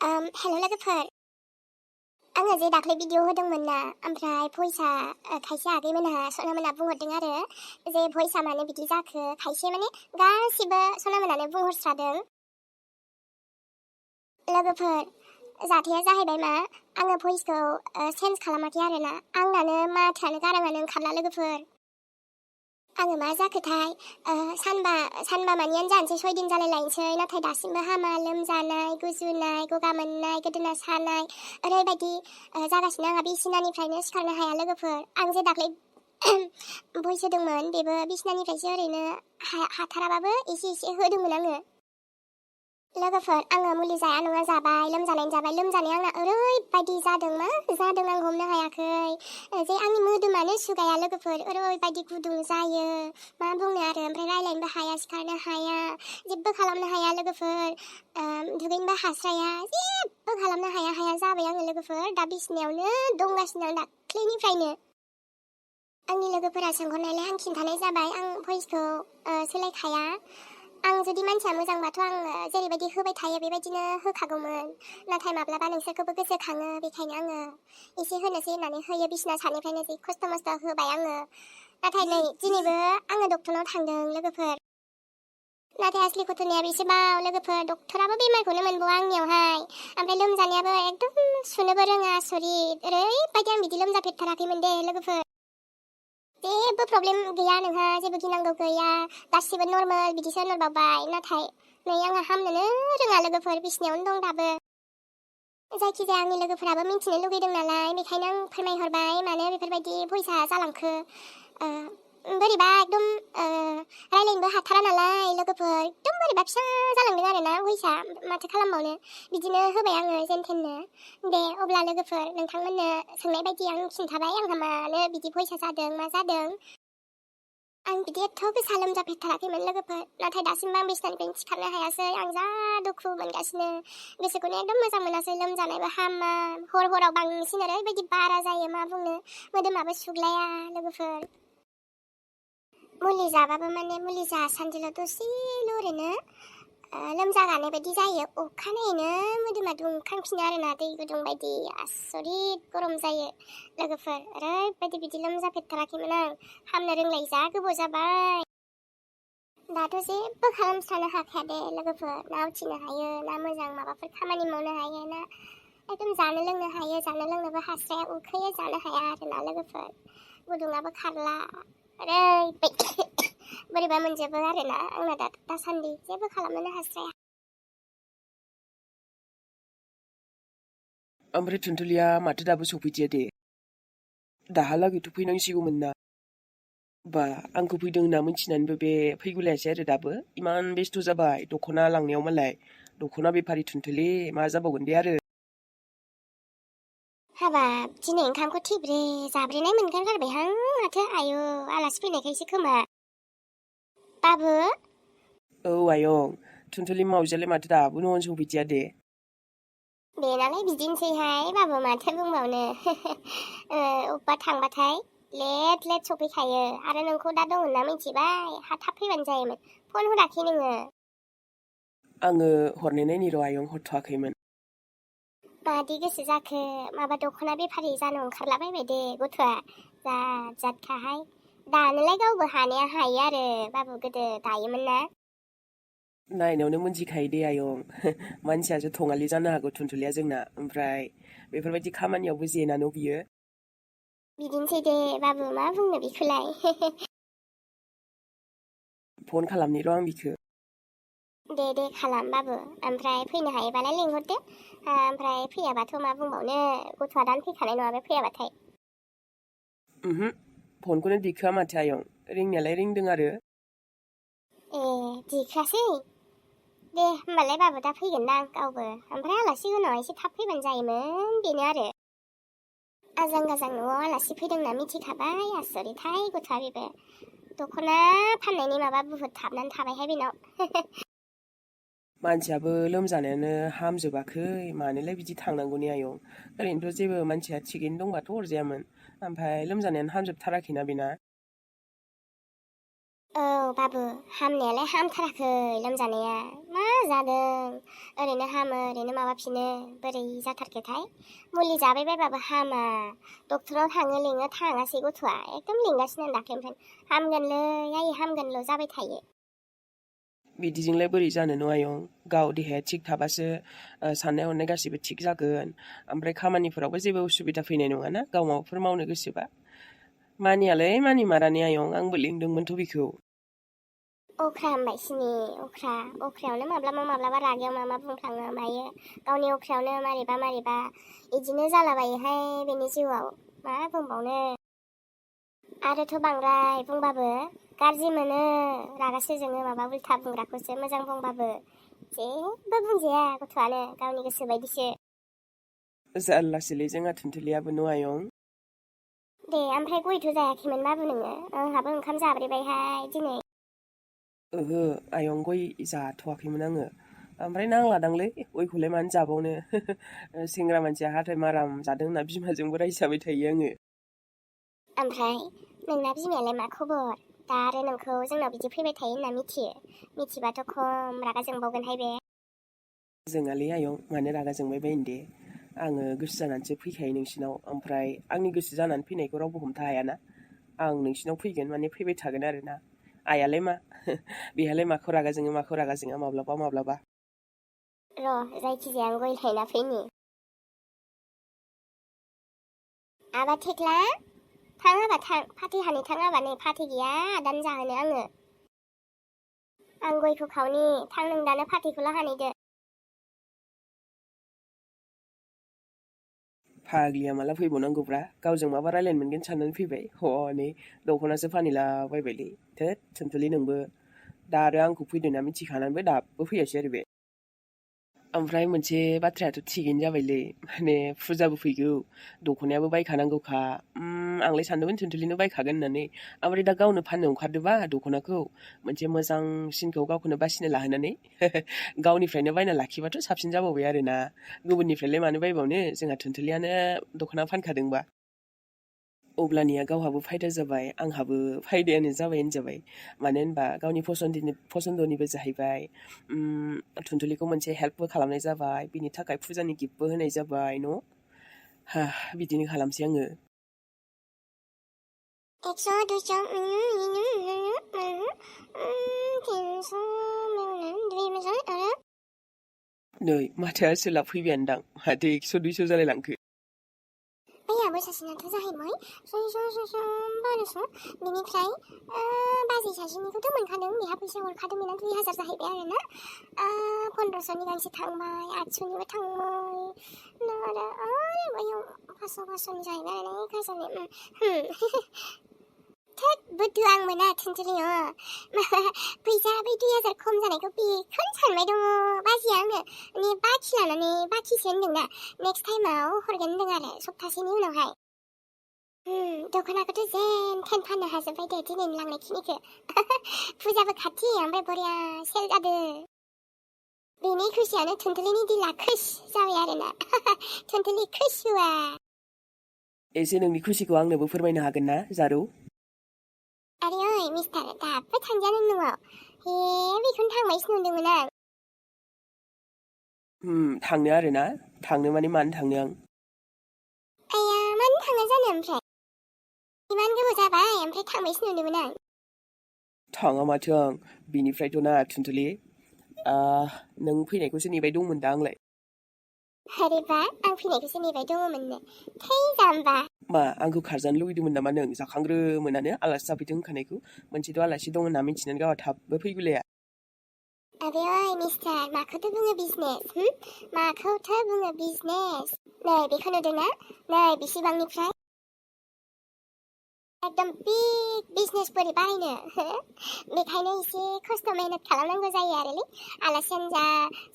हेल' लोगोफोर आङो जे दाख्लै भिडिअ होदोंमोन ना ओमफ्राय भइसआ खायसे आगैमोनहा सनामोनहा बुंहरदों आरो जे भइसआ मानो बिदि जाखो खायसे माने गासिबो सनामोनानो बुंहरस्रादों लोगोफोर जाथाया जाहैबाय मा आङो भइसखौ चेन्ज खालामाखै आरोना आंनानो माथोआनो गाराङानो ओंखारला लोगोफोर आङो मा जाखोथाय सानबा मानियानो जानोसै 6 दिन जालायलायनोसै नाथाय दासिमबो हामा लोमजानाय गुजुनाय गगा मोननाय गोदोना सानाय ओरैबायदि जागासिनो आंहा बिसिनानिफ्रायनो सिखारनो हाया लोगोफोर आं जे दाख्लै भइस होदोंमोन बेबो बिसिनानिफ्रायसो ओरैनो हाथाराबाबो एसे होदोंमोन आङो लोगोफोर आङो मुलि जाया नङा जाबाय लोमजानाया आंना ओरैबायदि जादों मा जादों आं हमनो हायाखै जे आंनि मोदोमानो सुगाया लोगोफोर ओरैबायदि गुदुं जायो मा बुंनो आरो ओमफ्राय रायलायनोबो हाया सिखारनो हाया जेबो खालामनो हाया लोगोफोर दुगैनोबो हास्राया जेबो खालामनो हाया जाबाय आङो लोगोफोर दा बिसिनायावनो दंगासिनो आं दाख्लैनिफ्रायनो आंनि लोगोफोरा सोंहरनायलाय आं खिन्थानाय जाबाय आं भइसखौ सोलायखाया आं जुदि मानसिया मोजांबाथ' आं जेरैबायदि होबाय थायो बेबायदिनो होखागौमोन नाथाय माब्लाबा नोंसोरखौबो गोसोखाङो बेखायनो आङो एसे होनोसै होननानै होयो बिसिना सानिफ्रायनो जि खस्थ' मस्थ' होबाय आङो नाथाय नै दिनैबो आङो डक्टरनाव थांदों लोगोफोर नाथाय आसलि घटनाया बेसेबाव लोगोफोर डक्टराबो बेमारखौनो मोनबावा आंनियावहाय ओमफ्राय लोमजानायाबो एकदम सुनोबो रोङा आसरित ओरैबायदि आं बिदि लोमजाफेरथाराखैमोन दे लोगोफोर जेबो प्रब्लेम गैया नोंहा जेबो गिनांगौ गैया गासिबो नर्मेल बिदिसो होनहरबावबाय नाथाय नै आंहा हामनोनो रोङा लोगोफोर बिसिनायावनो दं दाबो जायखिजाया आंनि लोगोफोराबो मिन्थिनो लुगैदों नालाय बेखायनो आं फोरमायहरबाय मानो बेफोरबायदि भइसआ जालांखो बोरैबा एकदम रायलायनोबो हाथारा नालाय लोगोफोर एकदम बोरैबा फिसा जालांदों आरोना भइसआ माथो खालामबावनो बिदिनो होबाय आङो जेनथेननो दे अब्ला लोगोफोर नोंथांमोननो सोंनाय बायदि आं खिन्थाबाय आंहा मानो बिदि भइसआ जादों मा जादों आं बिदि एथ' गोसा लोमजाफेरथाराखैमोन लोगोफोर नाथाय दासिमबो आं बिसिनानिफ्रायनो सिखारनो हायासै आं जा दुखु मोनगासिनो गोसोखौनो एकदम मोजां मोनासै लोमजानायबो हामा हराव बांसिन ओरैबायदि बारा जायो मा बुंनो मोदोमाबो सुग्लाया लोगोफोर मुलि जाबाबो माने मुलि जासान्दिल' दसेल' ओरैनो लोमजागानाय बायदि जायो अखानायैनो मोदोमा दुंखांफिनो आरोना दै गुदुं बायदि आसरित गरम जायो लोगोफोर ओरैबायदि बिदि लोमजाफेरथाराखैमोन आं हामनो रोंनाय जा गोबाव जाबाय दाथ' जेबो खालामस्रानो हाखाया दे लोगोफोर ना उथिनो हायो ना मोजां माबाफोर खामानि मावनो हायो ना एकदम जानो लोंनो हायो जानो लोंनोबो हास्राया उखैयो जानो हाया आरोना लोगोफोर गुदुङाबो खारला ओरैबायदि बोरैबा मोनजोबो आरोना आंना दासान्दि जेबो खालामनोनो हास्राया ओमफ्राय टुनटुलिया माथो दाबो सफैदिया दे दाहालागैथ' फैनांसिगौमोन ना बा आंखौ फैदों होनना मिथिनानैबो बे फैगुलायासै आरो दाबो इमान बेस्थ' जाबाय दख'ना लांनायाव मालाय दख'ना बेफारि टुनटुलि मा जाबावगोन दे आरो हाबाब दिनै ओंखामखौ थिब्रे जाब्रेनाय मोनगारगारबायहां माथो आयौ आलासि फैनायखायसो खोमा बाबु औ आयं टुनटुलि मावजियालाय माथो दाबो न'आवनो सफैदिया दे बेनालाय बिदिनोसैहाय बाबु माथो बुंबावनो अबेबा थांबाथाय लेट सफैखायो आरो नोंखौ दा दं होनना मिथिबाय थाब फैबानो जायोमोन फन हराखै नोङो आङो हरनाय नायनि र' आयं हरथ'वाखैमोन मादि गोसो जाखो माबा दख'ना बेफारि जानो ओंखारलाबायबाय दे गथ'आ जादखाहाय दानोलाय गावबो हानाया हायो आरो बाबु गोदो दायोमोन ना नायनायावनो मोनथिखायो दे आयं मानसियासो थङालि जानो हागौ टुनटुलिया जोंना ओमफ्राय बेफोरबायदि खामानियावबो जेनानो बियो बिदिनोसै दे बाबु मा बुंनो बेखौलाय फन खालामनि र' आं बिखौ दे खालाम बाबु ओमफ्राय फैनो हायोबालाय लिंहरदो ओमफ्राय फैयाबाथ' मा बुंबावनो गथ'आ दानो फैखानाय नङा बे फैयाबाथाय फनखौनो दिखोआ माथो आयं रिंनायालाय रिंदों आरो ए दिखोआसै दे होमबालाय बाबु दा फैगोनदां गावबो ओमफ्राय आलासि उनाव एसे थाब फैबानो जायोमोन बेनो आरो आजां गाजां न'आव आलासि फैदों होनना मिथिखाबाय आसरितहाय गथ'आ बेबो दख'ना फाननायनि माबा बुहुद थाबनानै थाबायहाय बेनाव मानसियाबो लोमजानायानो हामजोबाखै मानोलाय बिदि थांनांगौनि आयं ओरैनोथ' जेबो मानसिया थिगैनो दंबाथ' अरजायामोन ओमफ्राय लोमजानायानो हामजोबथाराखैना बेना औ बाबु हामनायालाय हामथाराखै लोमजानाया मा जादों ओरैनो हामो ओरैनो माबाफिनो बोरै जाथारखोथाय मुलि जाबाय बायबाबो हामा डक्टराव थाङो लिङो थाङासै गथ'आ एकदम लिंगासिनो दाख्लैनिफ्राय हामगोनलै आयै हामगोनल' जाबाय थायो बिदिजोंलाय बोरै जानो न' आयं गाव देहाया थिग थाबासो साननाय हनाय गासिबो थिग जागोन ओमफ्राय खामानिफोरावबो जेबो उसुबिदा फैनाय नङाना गाव माबाफोर मावनो गोसोबा मानियालै मानिमारानि आयं आंबो लिंदोंमोनथ' बिखौ अख्रा होनबाय सिनि अख्रायावनो माब्लाबा रागायाव मा बुंफ्लाङो मायो गावनि अख्रायावनो मारैबा इदिनो जालाबायोहाय बेनि जिउआव मा बुंबावनो आरोथ' बांद्राय बुंबाबो गाज्रि मोनो रागासो जोङो माबा उल्था बुंग्राखौसो मोजां बुंबाबो जेबो बुंजाया गथ'आनो गावनि गोसो बायदिसो जारलासोलै जोंहा थुनथुलियाबो न' आयं दे ओमफ्राय गयथ' जायाखैमोन बाबु नोङो आंहाबो ओंखाम जाब्रेबायहाय दिनै ओहो आयं गय जाथ'वाखैमोन आङो ओमफ्राय नांलादांलै गयखौलाय मानो जाबावनो सेंग्रा मानसिया हाथाय माराम जादों होनना बिमाजोंबो रायजाबाय थायो आङो ओमफ्राय नोंना बिमायालाय मा खबर दा आरो नोंखौ जोंनाव बिदि फैबाय थायो होनना मिथिबाथ' खम रागा जोंबावगोनहाय बे जोंहालै आयं मानो रागा जोंबाय बायनो दे आङो गोसो जानानैसो फैखायो नोंसिनाव ओमफ्राय आंनि गोसो जानानै फैनायखौ रावबो हमथा हायाना आं नोंसिनाव फैगोन माने फैबाय थागोन आरोना आइयालाय मा बेहालाय माखौ रागा जोङा माब्लाबा र' जायखिजाया आं गय लायना फैनि आबा थेख्ला थाङाबा थां फाथै हानो थाङाबा नै फाथै गैया दानो जाहोनो आङो आं गयखौ खावनि थां नों दानो फाथैखौल' हानैदो फाग्लिया माला फैबावनांगौब्रा गावजों माबा रायलायनो मोनगोन साननानै फैबाय हनै दख'नासो फानहैलाबायबायलै थोद थोनथुलि नोंबो दा आरो आंखौ फैदों होनना मिथिखानानैबो दाबो फैयासै आरो बे ओमफ्राय मोनसे बाथ्रायाथ' थिगैनो जाबायलै माने फुजाबो फैगौ दख'नायाबो बायखानांगौखा आंलाय सानदोंमोन थुनथुलिनो बायखागोन होननानै ओमफ्राय दा गावनो फाननो ओंखारदोंबा दख'नाखौ मोनसे मोजांसिनखौ गावखौनो बासिनो लाहोनानै गावनिफ्रायनो बायना लाखिबाथ' साबसिन जाबावबाय आरोना गुबुननिफ्रायलाय मानो बायबावनो जोंहा थुनथुलियानो दख'ना फानखादोंबा अब्लानिया गावहाबो फायदा जाबाय आंहाबो फायदायानो जाबाय होनजाबाय मानो होनबा गावनि फसन्दनिबो जाहैबाय थुनथुलिखौ मोनसे हेल्पबो खालामनाय जाबाय बिनि थाखाय फुजानि गिफ्टबो होनाय जाबाय न' बिदिनो खालामसै आङो 100 200 नै माथो आसोला फैबायानोदां माथो 100 200 जालायलांखो बैयाबो सासेनाथ' जाहैबाय 100 बार'स' बिनिफ्राय बाजै सासेनिखौथ' मोनखादों बेहा फैसा हरखादों बेना 2000 जाहैबाय आरोना 1500नि गांसे थांबाय 800निबो थांबाय आरो बैयाव 500नि जाहैबाय आरोना 1000नि थोद बुद्धु आं मोना थुनथुलियो फैसा बै 2000 खम जानायखौ बेखौनो सानबाय दङ बाजैया आंनो माने बाखि लानानै बाखिसो होनदोंना नेक्स्ट टाइमाव हरगोन होनदों आरो सप्तासेनि उनावहाय दख'नाखौथ' जेन थेन फाननो हाजोब्बाय दे दिनैनो लांनायखिनिखौ फुजाबो खाथि ओमफ्राय बरिया सेल जादों बेनि खुसियानो थुनथुलिनि दिला खुस जाबाय आरोना थुनथुलि खुस हुआ एसे नोंनि खुसिखौ आंनोबो फोरमायनो हागोन ना जारौ आरे ओइ मिस्टार दाबो थांजानो न'आव हे बेखौनो थांबायसो नुदोंमोन आं थांनो आरोना थांनो माने मानो थांनो आं आया मानो थाङा जानो ओमफ्राय इमान गोबाव जाबाय ओमफ्राय थांबायसो नुदोंमोन आं थाङा माथो आं बिनिफ्रायथ' ना थुनथुलि नों फैनायखौसो नेबाय दंमोन दा आंलाय अरेबा आं फैनायखौसो नेबाय दङमोननो थै जाम्बा मा आंखौ खारजानो लुगैदोंमोन नामा नों जाखांग्रोमोनानो आलासि जाफैदों होनखानायखौ मोनसेथ' आलासि दं होनना मिथिनानै गावहा थाबबो फैगुलाया आरे ओइ मिस्टार माखौथो बुङो बिजनेस माखौथो बुङो बिजनेस नै बेखौ नुदोंना नै बेसेबांनिफ्राय एकदम बिग बिजनेस बोरै बाहायनो बेखायनो एसे खस्थ' मेहनत खालामनांगौ जायो आरोलै आलासियानो जा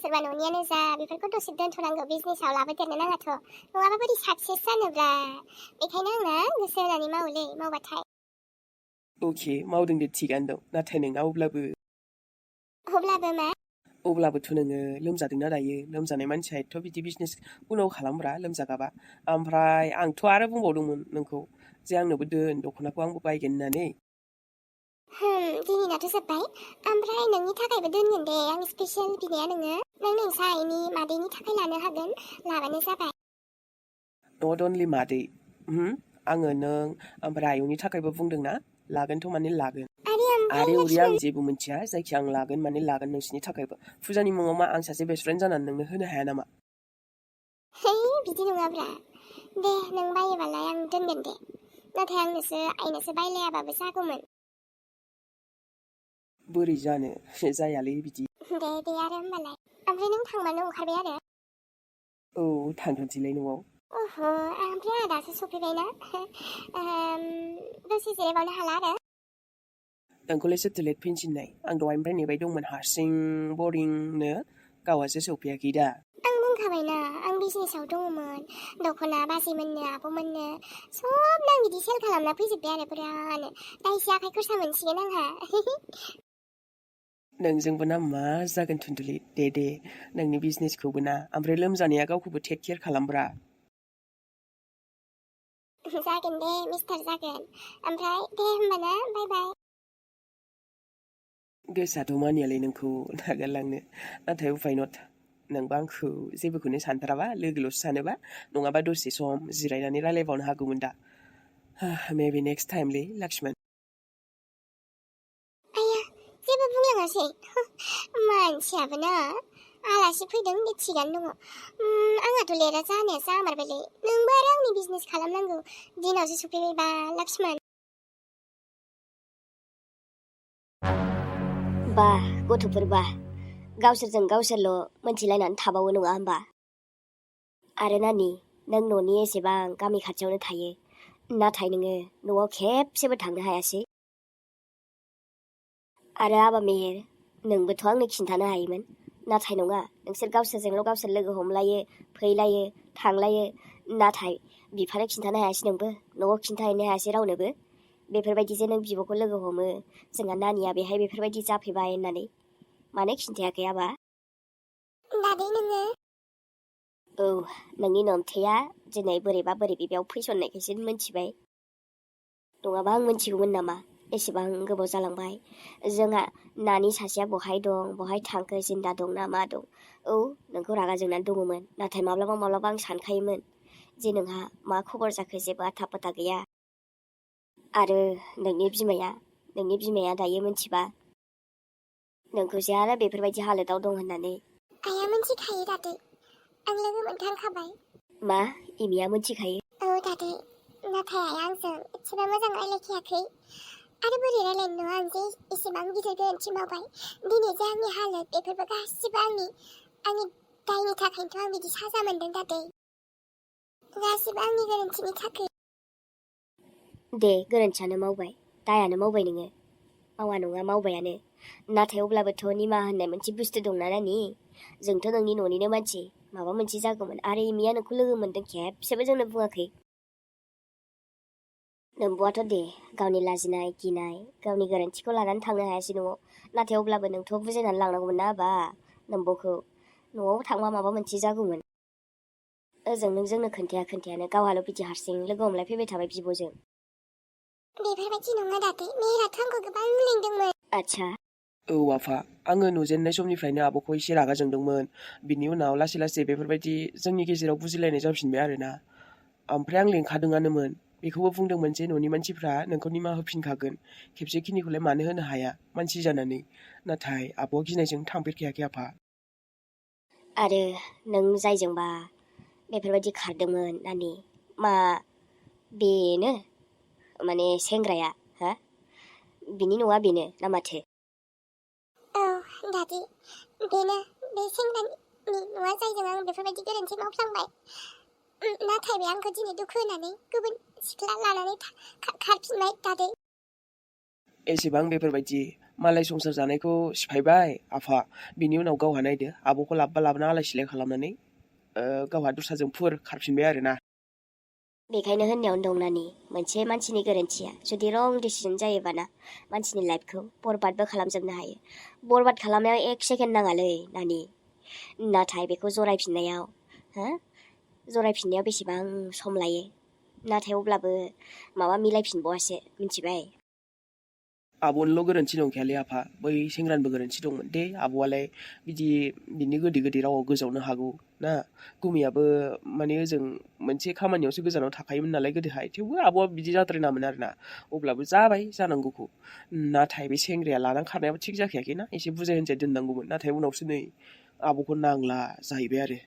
सोरबा न'नियानो जा बेफोरखौ दसे दोनथ'नांगौ बिजनेसाव लाबोदेरनो नाङाथ' नङाबा बोरै साक्सेस जानोब्रा बेखायनो आंना गोसो होनानै मावोलै मावबाथाय अके मावदों दे थिगानो दं नाथाय नोंना अब्लाबो मा अब्लाबोथ' नोङो लोमजादोंना दायो लोमजानाय मानसिया एथ' बिदि बिजनेस उनाव खालामब्रा लोमजागाबा ओमफ्राय आंथ' आरो बुंबावदोंमोन नोंखौ जे आंनोबो दोन दख'नाखौ आंबो बायगोन होननानै दिनैनाथ' जोब्बाय ओमफ्राय नोंनि थाखायबो दोनगोन दे आं स्पेसियेल बिनाया नोङो नों नोंसा आइनि मादैनि थाखाय लानो हागोन लाबानो जाबाय नट अनलि मादै आङो नों ओमफ्राय आयंनि थाखायबो बुंदोंना लागोनथ' माने लागोन ओमफ्राय आरे उरि आं लक्ष्मण जेबो मिथिया जायखिया आं लागोन माने लागोन नोंसिनि थाखायबो फुजानि मुङाव मा आं सासे बेस्ट फ्रेन्ड जानानै नोंनो होनो हाया नामा है बिदि नङाब्रा दे नों बायोबालाय आं दोनगोन दे नाथाय आंनोसो आइनोसो बायलायाबाबो जागौमोन बोरै जानो जायालै बिदि दे आरो होमबालाय ओमफ्राय नों थांबानो ओंखारबाय आरो औ थांथ'नोसैलाय न'आव ओमफ्राय आं दासो सफैबायना दसे जिरायबावनो हाला आरो नोंखौलाय सोरथो लेट फैफिननाय आं दहायनिफ्राय नेबाय दंमोन हारसिं बरिंनो गावहासो सौफैयाखै दा आं बुंखाबायना आं बिजनेसाव दङमोन दख'ना बाजैमोननो आब'मोननो सब आं बिदि सेल खालामना फैजोब्बाय आरो बुरजानो दा एसे आखाइ खरसा मोनसिगोन आंहा नोंजोंबो ना मा जागोन थुन्दुलि दे नोंनि बिजनेसखौबो ना ओमफ्राय लोमजानाया गावखौबो टेक केयार खालामब्रा जागोन दे मिस्टार जागोन ओमफ्राय दे होमबाना बाय बाय गोसोआथ' मानियालै नोंखौ नागारलांनो नाथाय उफाय नट नोंबा आंखौ जेबोखौनो सानथाराबा लोगोल'सो सानोबा नङाबा दसे सम जिरायनानै रायलायबावनो हागौमोन दा मेबि नेक्स्ट टाइमलै लक्ष्मण आया जेबो बुंलाङासै मानसियाबो ना आलासि फैदों बे थिगानो दङ आंहाथ' लेटआ जानाया जामारबायलै नोंबो आरो आंनि बिजनेस खालामनांगौ दिनावसो सफैबायबा लक्ष्मण बा गथ'फोरबा गावसोरजों गावसोरल' मोनथिलायनानै थाबावो नङा होमबा आरो नानि नों न'नि एसेबां गामि खाथियावनो थायो नाथाय नोङो न'आव खेबसेबो थांनो हायासै आरो आबा मेहेर नोंबोथ' आंनो खिन्थानो हायोमोन नाथाय नङा नोंसोर गावसोरजोंल' गावसोर लोगो हमलायो फैलायो थांलायो नाथाय बिफानो खिन्थानो हायासै नोंबो न'आव खिन्थाहैनो हायासै रावनोबो बेफोरबायदि जे नों बिब'खौ लोगो हमो जोंहा नानिया बेहाय बेफोरबायदि जाफैबाय होननानै मानो खिन्थायाखै आबा दादै नोङो औ नोंनि नन्थैया दिनै बोरैबा बेयाव फैसननायखायसो मोनथिबाय नङाबा आं मोनथिगौमोन नामा एसेबां गोबाव जालांबाय जोंहा नानि सासेया बहाय दं बहाय थांखो जिन्दा दं ना मा दं औ नोंखौ रागा जोंनानै दङमोन नाथाय माब्लाबा आं सानखायोमोन जे नोंहा मा खबर जाखो जेबो आथा फाथा गैया आरो नोंनि बिमाया दायो मोनथिबा नोंखौ जे आरो बेफोरबायदि हालोदाव दं होननानै आइया मोनथिखायो दादै आं लोगो मोनखांखाबाय मा इमिया मोनथिखायो औ दादै नाथाय आइया आंजों एसेबां मोजां रायलायखायाखै आरो बोरै रायलायनो नङा आं जे एसेबां गिदिर गोरोन्थि मावबाय दिनै जे आंनि हालोद बेफोरबो गासिबो आंनि दायनि थाखायनोथ' आं बिदि साजा मोनदों दादै गासिबो आंनि गोरोन्थिनि थाखाय दे गोरोन्थियानो मावबाय दायानो मावबाय नोङो मावा नङा मावबायानो नाथाय अब्लाबोथ' निमाहा होननाय मोनसे बुस्थु दंना नानि जोंथ' नोंनि न'निनो मानसि माबा मोनसे जागौमोन आरो इमिया नोंखौ लोगो मोनदों खेबसेबो जोंनो बुङाखै नोंबोआथ' दे गावनि लाजिनाय गिनाय गावनि गोरोन्थिखौ लानानै थांनो हायासै न'आव नाथाय अब्लाबो नोंथ' बुजायनानै लांनांगौमोन ना आबा नोंबोखौ न'आव थांबा माबा मोनसे जागौमोन ओजों नों जोंनो खोन्थायानो गावहाल' बिदि हारसिं लोगो हमलाय फैबाय थाबाय बिब'जों बेफोरबायदि नङा दादै मेहेराथ' आंखौ गोबां लिंदोंमोन आच्छा औ आफा आङो नुजेननाय समनिफ्रायनो आब'खौ एसे रागा जोंदोंमोन बिनि उनाव लासै बेफोरबायदि जोंनि गेजेराव बुजिलायनाय जाफिनबाय आरोना ओमफ्राय आं लिंखादोंआनोमोन बेखौबो बुंदोंमोन जे न'नि मानसिफ्रा नोंखौ निमाहा होफिनखागोन खेबसेखिनिखौलाय मानो होनो हाया मानसि जानानै नाथाय आब'आ गिनायजों थांफेरखायाखै आफा आरो नों जायजोंबा बेफोरबायदि खारदोंमोन नानि मा बेनो माने सेंग्राया हा बिनि न'आ बेनो ना माथो औ दादै बेनो बे सेंग्रानि न'आ जायजों आं बेफोरबायदि गोरोन्थि मावफ्लांबाय नाथाय बे आंखौ दिनै दुखु होनानै गुबुन सिख्ला लानानै खारफिनबाय दादै एसेबां बेफोरबायदि मालाय संसार जानायखौ सिफायबाय आफा बिनि उनाव गावहा नायदो आब'खौ लाबोना आलाय सिलाय खालामनानै गावहा दस्राजों खारफिनबाय आरोना बेखायनो होननायावनो दं नानि मोनसे मानसिनि गोरोन्थिया जुदि रं डिसिजन जायोबाना मानसिनि लाइफखौ बरबादबो खालामजोबनो हायो बरबाद खालामनायाव 1 सेकेन्ड नाङालै नानि नाथाय बेखौ जरायफिननायाव बेसेबां सम लायो नाथाय अब्लाबो माबा मिलायफिनबावासो मिथिबाय आब'निल' गोरोन्थि नंखायालै आफा बै सेंग्रानिबो गोरोन्थि दंमोन दे आब'आलाय बिदि बिनि गोदै गोदै रावाव गोजावनो हागौ ना गुमैयाबो माने ओजों मोनसे खामानियावसो गोजानाव थाखायोमोन नालाय गोदोहाय थेवबो आब'आ बिदि जाद्रायनामोन आरोना अब्लाबो जाबाय जानांगौखौ नाथाय बे सेंग्राया लानानै खारनायाबो थिग जाखायाखैना एसे बुजाय होनजाय दोननांगौमोन नाथाय उनावसो नै आब'खौ नांला जाहैबाय आरो